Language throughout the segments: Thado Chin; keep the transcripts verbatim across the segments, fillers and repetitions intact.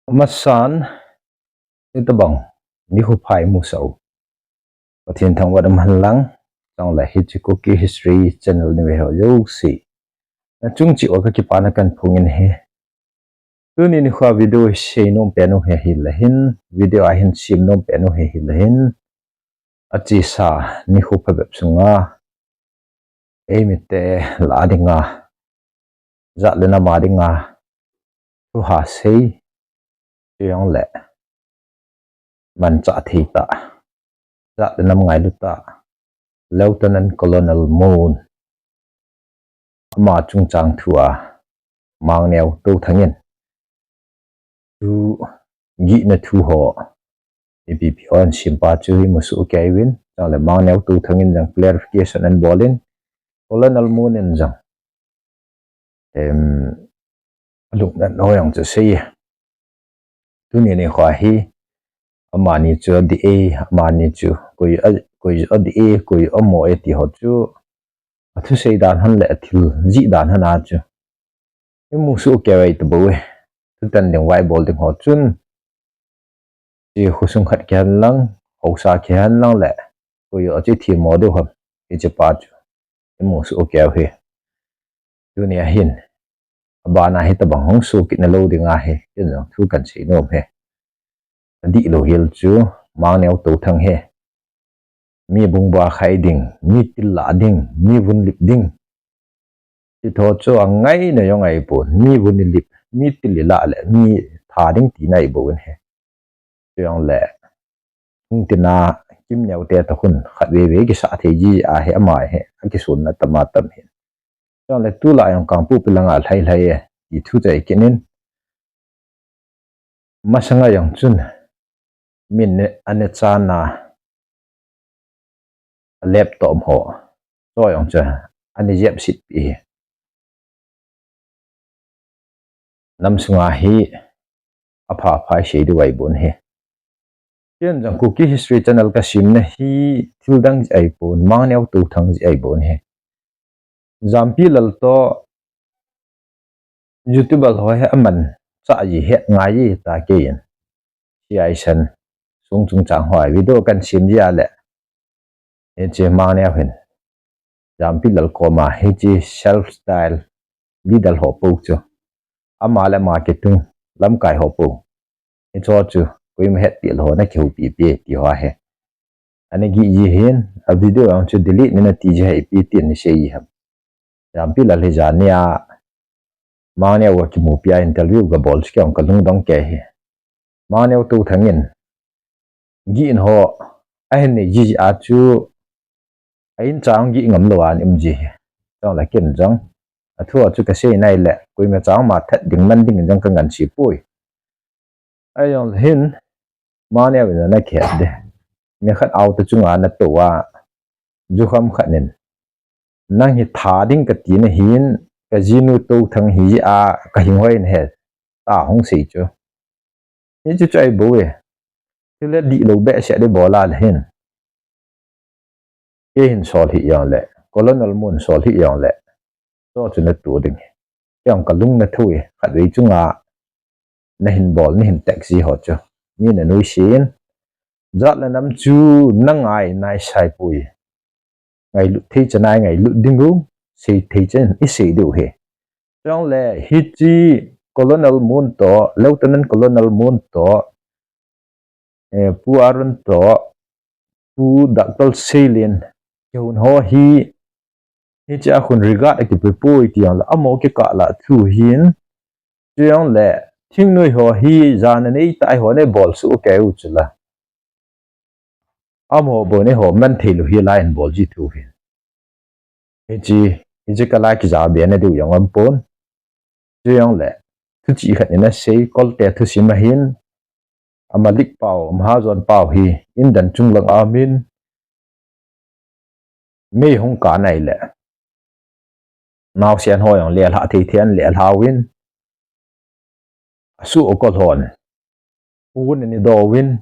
Amasan, itobang nikho pha imusah u Pathen thangvah um hen lang, chule hiche Kuki History Channel nei ve ho jouse nachung cheh uva kakipana kahin phong in ahi. Tuni nikho video seinom pen u hi ahile hin, video a hin semnom pen u hi ahile hin, achesa nikho phabep sunga eimite lah dinga, jat le nam a dinga thuha sei, chujongle manchah thei tah, jat le nam ngailu tah, Lieutenant Colonel Mon, ama chungchang thua Mangneo Touthang in thu, gihna thu ho, ipi ipi ho ahin sem pa chu imusoh kei uvin, chule Mangneo Touthang in jong clarification ahin bol in, Colonel Mon in jong, em, alungnat ho jong chu asei e. Tuni nikho hi, amani chu adih e, amani chu koi a, koi adih e, koi amo e ti ho chu, athusei dan hon le athil jih dan hon a chu imusoh kei u ahi tabou e. Thutan ding uva ibol ding ho chun, hiche khosung khat kihen lang, haosa kihen lang le, koi a chu ithemmo diu ham, hiche pa chu imusoh kei u ahi. Tuni a hin, abana hitobang hung soh kit nalou ding ahi, ken jong thu kahin sei nom ahi. Adihlou hel chu, Mangneo Touthang hi mi bungba khai ding, mi til lah ding, mi vun lip ding, ti ho chu angaina jong ahipon, mi vun ilip, mi til ilah le mi tha ding tina ahibou in ahi. Chujongle, hung tina Kimneo te toh khun khatvei vei kisah thei ji ahi, ama hi akisonna tam a tam hi. Chujongle tulai jong Kangpokpi langa lhai lhai e ti thu chu ahi kit in, masanga jong chun min anechan a, alep tom ho, chu jong chu ana jep setpi hi, nam sunga hi apha phai sei diu ahibou in ahi. Ken jong Kuki History Channel kasemna hi thildang jeh ahipon, Mangneo Touthang jeh ahibou in ahi. Jampilal toh YouTuber ho hi amanchah ji het ngai ji ta kei in, C I san sung chungchang ho a video kahin sem ji a le, hiche Mangneo hin Jampilal koma hiche self style leader ho pou chu, ama le ama kitung lamkai ho pou, hicheho chu koima hetpeh lou ho nakihoupi pi ti ho ahi. Ana gih ji hin, a video jong chu delete nei nati ji ahi, ipi tin nei sei ji ham. Jampilal hi jania Mangneo a kimupi a interview gabol chu kei jong kalungdong kei ahi. Mangneo Touthang in gihna ho ahin nei ji jeh a chu, a inchang gih ngam lou a ana um ji ahi. Chule ken jong, athu a chu kasei nai le, koima chang ma that ding man ding in jong kangansei poi. Ahijong le hin, Mangneo in ana kihet ding, nikhat auto chunga natou a, jukham khat in, nang hi tha ding kati nahin, kajinu Touthang hi a, kahinghoi nahi, tia hung sei chu, hichu chu ahibou e. Thil adihlou behseh ding bol a le hin, kei hin sol hih jongle, Colonel Mon sol hih jongle, chu chu nato ding ahi. Kei jong kalung nathu e, khatvei chunga nahin bol, nahin text ji ho chu mi nanuisat in, jat le nam chu nangai naisai poi. Ngailut thei chan a ingailut diu, sei thei chan isei diu ahi. Chujongle hiche Colonel Mon toh, Lieutenant Colonel Mon toh, eh, Pu Arun toh, Pu Doctor Seilen, kihon ho hi, hiche a khun regard akipe poi ti jongle, amaho kikah lah thu hin, chujongle, thingnoi ho hi, jana neitah ho neibolsuh kei u chula, amaho bou neiho man theilou hi la in bol ji thu hin, hiche, hiche kala kijabena diu jong aumpon. Chujongle, thuchih khat in asei, Kolte thusim ahin, Amalik pau, Mahajon pau hi, indan chunglang a umin, mei hung kah nai le, naosen ho jong lelhah thei thei in lelhah uvin, asuh akol hon pon ana do uvin,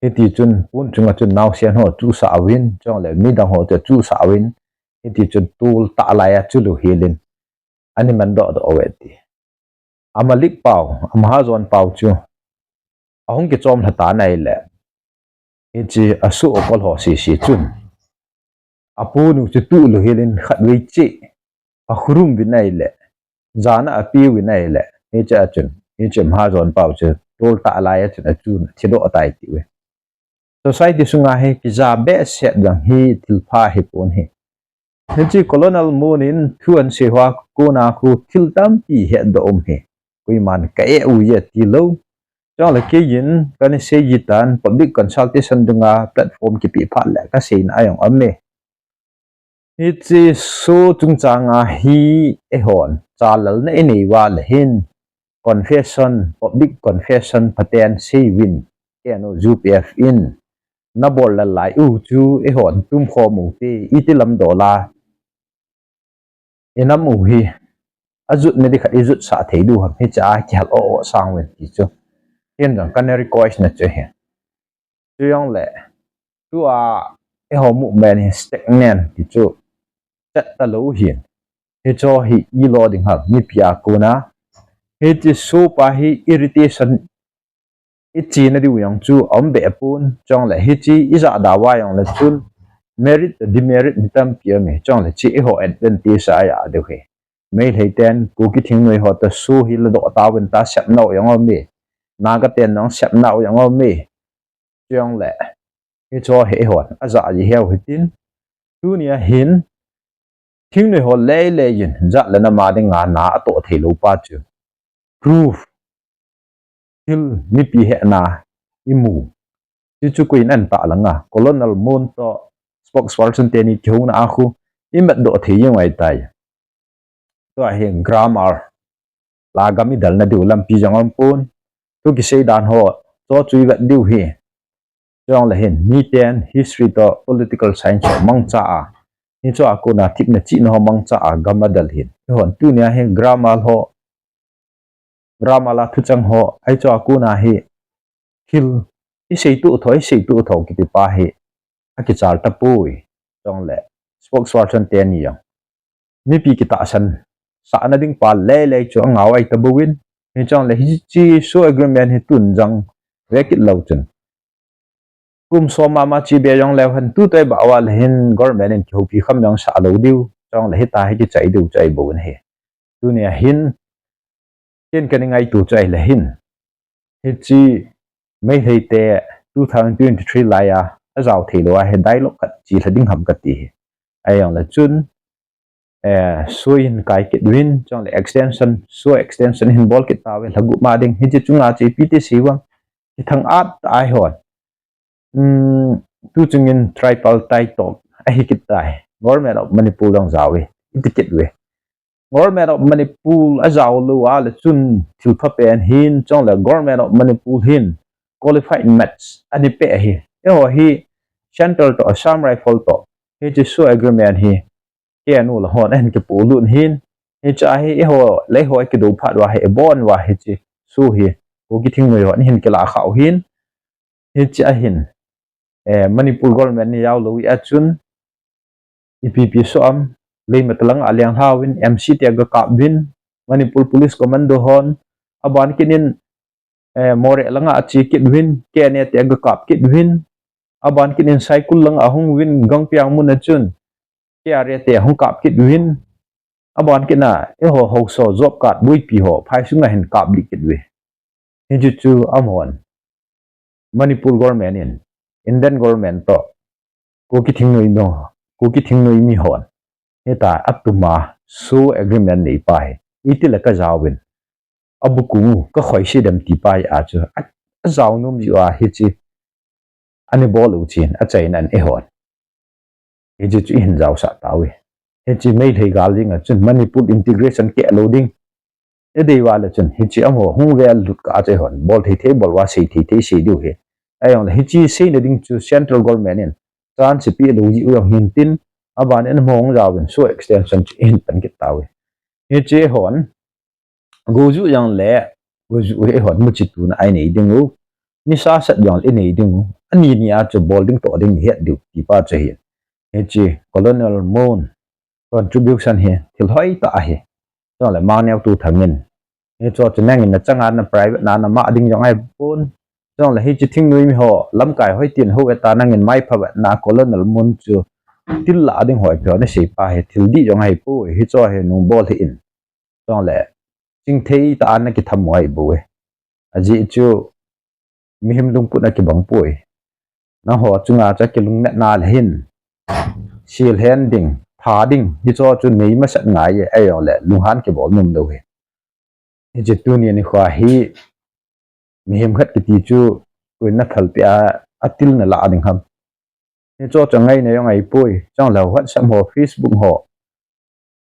hitichun pon chunga chun naosen ho chusah uvin, chujongle midang ho chu chusah uvin, hitichun tol tah lai a chulu helin, ana mandoh doh uve ti. Amalik pau, Mahajon pau chu, ahung kichom lha tan ahile, hiche asoh akol ho sese chun, apunu chu tuh lou hel in khatvei cheh akhurum uvin ahile, jana apeuvin ahile, hiche a chun, hiche Mahajon pau chu toltah lai a chun achun athidoh tai atiuve. Society sunga hi kija behseh jong hi thilpha hipon ahi. Hiche Colonel Moon in thu ahin sei hoa kona khu thil tampi hetdoh um ahi. Koiman ka eh uve atilou. Chuleh keiin kana sei jitan public consultation dinga platform kipeh phat le kaseina ajong aume. Hiche show chungchanga hi eihon chalalna inei uva leh hin, confession, public confession phaten seiuvin, keiho U P F in nabol lal lai u chu eihon tumkhom u te, iti lamdola inam u hi ajutna ding khat ijutsah thei diu ham, hichea kihal o o sang uvin ti chu ken jong kana request na chu ahi. Chujongleh tua eiho movement hi stagnant ti chu chat talou ahin, hicho hi ilo ding ham mipi a kona. Hiche show pa hi irritation ichena diu jong chu aum behpon, chuleh hiche ijahda uva jongle chun merit toh demerit hi tampi aume, chuleh hiche eiho advantage a aja diu ahi. Meitei ten Kuki thingnoi ho toh show hi ladoh tauvin tia sepnau jong aume. Naga ten jong sepnau jong aume. Chujongleh hicho hi eihon ajah ji ahiu hitin, tunia hin thingnoi ho leilei in jat le nam a dinga na atoh theilou pa chu proof, thil mipi hetna imu. Hichu koiin ahin tahlang a, Colonel Moon toh spokesperson teni kihouna a khu imatdoh thei jeng u ahitai. Tua hi grammar la gam idalna diu lampi jong aumpon. Thu kisei dan ho chu chu ivet diu ahi. Chuleh hin miten history toh political science ho mangcha a, hicho a kona themna chihna ho mangcha a gam adal ahin, eihon tunia hi grammar ho, grammar la thuchang ho, hicho a kona hi thil iseitoh tho, iseitoh tho kiti pa hi akichal tapoi. Chuleh spokesperson teni jong mipi kitahsan sahna ding pa leilei chu angao ahi tabouvin, hichuleh hiche show agreement hi tun jong vekit lou chun kum som mama chebe jongleu hen, tutua ibah uva leh hin government in kihoupi kham jong sah lou diu, chuleh hitia hi kichai diu chu ahi bouvin ahi. Tunia hin ken kana ngaito chu ahile hin, hiche Meitei te two thousand twenty-three laiya ajao theilou a hi dialogue khat chelha ding ham kati ahi. Ahijongle chun, eh, show ihin kai kit uvin, chuleh extension, show extension ihin bol kit tauve lha gup ma ding, hiche chunga chu ipi ti sei uvem, kithang-at tah a eihon, um, tuchungin tripartite talk ahi kit tai, Government of Manipur jong jao uve iti kit uve. Government of Manipur ajao lou a leh chun thilpha pen ahin, chuleh Government of Manipur hin qualified match anei peh ahi. Eiho hi Central toh Assam Rifle toh hiche show agreement hi K N U la hon ahin kipolut ahin, hichea hi eiho le eiho ikidou phat uva hi, ibon uva hiche show hi Kuki thingnoi hon ahin kilah khah u ahin, hichea hin, eh, Manipur government ana jao lou jeh a chun ipi ipi soh ham, Leimatalanga lenglha uvin M C te aga kap uvin, Manipur Police Commando hon, aban kit in, eh, Moreh langa ache kit uvin, K N A te aga kap kit uvin, aban kit in Saikul langa ahung uvin, Gangpiang mun a chun K R A te ahung kap kit uvin, aban kit a eiho haosa job card boipi ho phai sunga ahin kap lih kit uve. Hichu chu amahon, Manipur government in, Indian government toh Kuki thingnoi mi, Kuki thingnoi mi hon hitia atuma show agreement nei pa hi itile kajao uvin, abukum u kakhoise dem ti pa hi a chu a, ajao nom jeh uva hiche ana bol u chu achaina ahi eihon. Hiche chu ihin jaosah tauve. Hiche Meitei gal dinga chun Manipur integration keh lou ding idei uva leh chun hiche amaho hung vel lut kah a chu eihon bol thei thei bol uva, sei thei thei sei diu ahi. Ahijongle hiche seina ding chu central government in chance apeh lou jeh u jong ahin tin, abanin amaho hung jao uvin show extension chu ihin pan kit tauve. Hiche eihon, gojuh jongle, gojuh hi eihon muchi tuna inei ding u, nisa sat jongle inei ding u, ani nia chu bol ding toh ding het diu ti pa chu ahi. Hiche Colonel Moon contribution hi thil hoitah ahi. Chule Mangneo Tuthang in, hichu chu nangin nachanga na private na namah ding jong ahipon, Chule hiche thingnoi mi ho, lamkai hoi tin ho eta nangin maipha vetna Colonel Moon chu thil lah ding ho ipi ho nasei pa hi thil dih jong ahipoi, hicho hi nung bol hih in. Chule, chingthei tah a nakitham u ahibouve. Ajeh chu, mihem lungput akibang poi. Nangho chunga chu akilungnatna le hin, sel hen ding, tha ding, hicho chu nei masat ngai e, ahijongle lunghan kibol nom lou hi. Hiche tuni nikho hi, mihem khat kiti chu, koin naphalpeh a, atil nalah ding ham. Hicho chu angaina jong ahipoi, chule WhatsApp ho, Facebook ho.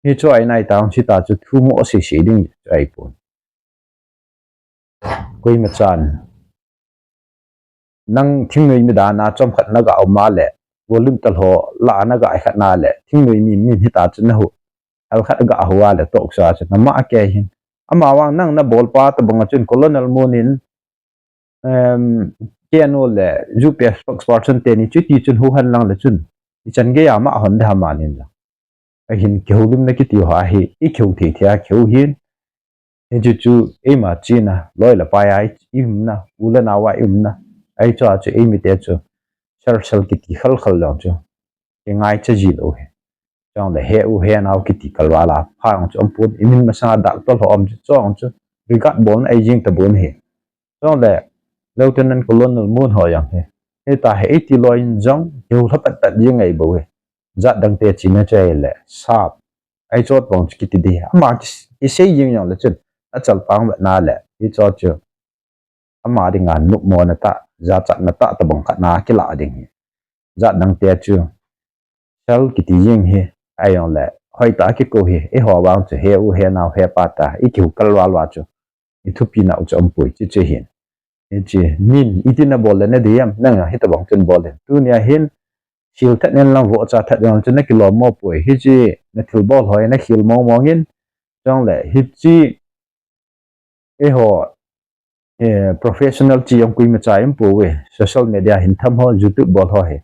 Hicho a inai tah hita chu thu mo seisei ding chu ahipon. Koimachan, nang thingnoi mi dan a chomkhat naga um a le, volume tal ho lah a naga khat na le, thingnoi mi min hita chu nahu, hal khat ga hu a le, talk show a chu nama kei hin. Amavang nang nabolpa tobang a chun Colonel Moon in, KNO le UPF spokesperson teni chuti chun huhen lang le chun, ichan gei a ma hon de ham anin lang. Ahin kihoulimna kiti ho hi, ikihou thei thei a kihou hin. Hichu chu eima chena, loi le pai a i umna, u le nao a i umna, ahi chu a chu eimite chu, sel sel kiti khalkhal jong chu, kingaicha ji lou hi. Chule he u he nao kiti kalval a pha jong chu umpon, imin masanga doctor ho um chu, chu jong chu regard bolna eijing tabon hi. Chule Lieutenant Colonel Moon ho jong hi, hita hi eiti loi in jong kihou lha patpat jing ahibouve. Jat dangte china chu ahile sap, ahi chot bang chu kiti di, ama ki, kisei jing jongle chun, achalpang vetna le hicho chu, ama dinga nopmona tah, jachatna tah tobang khat na kilah ding hi. Jat dangte chu, sel kiti jeng hi, ahijongle hoitah a kikou hi, eiho vang chu he u he nao he pa ta ikihou kalval uva chu, ithupina u chu umpoi, chuche hin. Hiche min iti nabol le nadei em, nang hitobang chun bol in, tunia hin, sel that in lang, vohcha that in lang chu nakilom mo poi, hiche nathilbol ho hi nakhel mong mong in, chule hiche eiho, professional chi jong koimacha um pouve, social media hin tham ho, YouTube bol ho hi.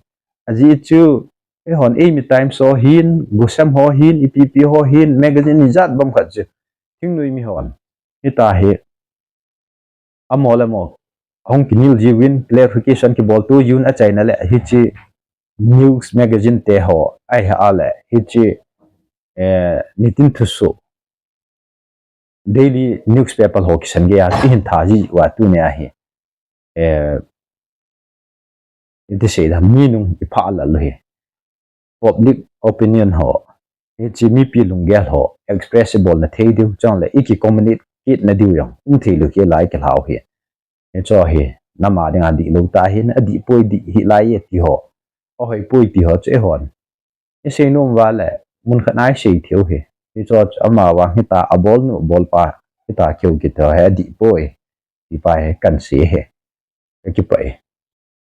Ajeh chu, eihon Eimi Times ho hin, Gosem ho hin, ipi ipi ho hin, magazine ijat bang khat chu, thingnoi mi hon, hita hi, amo le amo, ahung kinel jiuvin, clarification kibol to jiuvin achaina le hiche news magazine te ho, ahi a le hiche, Nitin Thusoh, daily newspaper ho kisan gei a chu ihin tha ji uva, tunia hi, iti sei da, mi nung iphah lal u hi, public opinion ho, hiche mipi lunggel ho express ibolna thei diu, chule iki communicate na diu jong um thei lou hi lai kilhau hi. Hicho hi, nama dinga dihlou tah hin, adihpoi, dih hih lai e ti ho, ahoipoi ti ho chu eihon isei nom uva le, mun khat na isei thei u hi. Hicho chu amavang hita abolnu bolpa, hita kihou kiti ho hi adihpoi, ti pa hi kahin sei hi. Kakipah e.